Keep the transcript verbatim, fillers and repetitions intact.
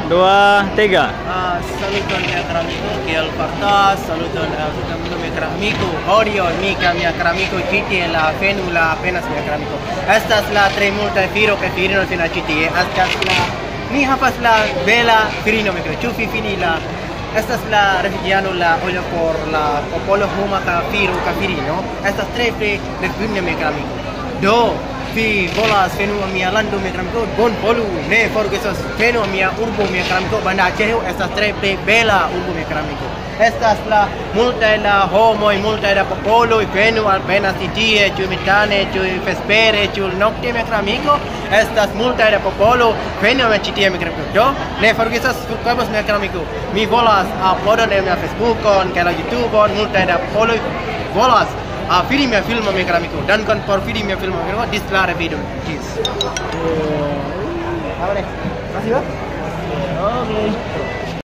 Dua, tiga. Ah, saluton, mia karamiko, kiel fartas? Saluton, eh, tuta mundo, mia karamiko. Hodiaŭ mi kaj mia karamiko ĉi tie la fenu la apenas, mia karamiko. Estas la tre multaj firo kaj virino fina ĉi tie. Estas la, mi havas la bela virino, mia karamiko. Ĉu vi fini la, estas la refugiano, la ojo por la popolo homa kaj firo kaj virino. Estas tre, tre refugna, mia karamiko. Do, vi volas fenu a mia lando, mia karamiko? Bonvolu, ne forgesos, fenu a mia urbo, mia karamiko. Banda Aĉejo estas tre, tre bela urbo, mia karamiko. Estas la multaj la homoj, multaj la popoloj, fenu alvenas ĉi tie, ĉu matene, ĉu vespere, ĉu nokte, mia karamiko. Estas multaj la popolo, fenu a mi ĉi tie, mia karamiko. Do, ne forgesos subskribos, mia karamiko. Mi volas uploadon en mia Facebookon, kaj la YouTubeon, multaj la popoloj volas, ah, fini mia filmo, mia karamiko. Dankon por fini mia filmo, mia karamiko. Ĝis la revido. Ĝis. Abre. Gracias.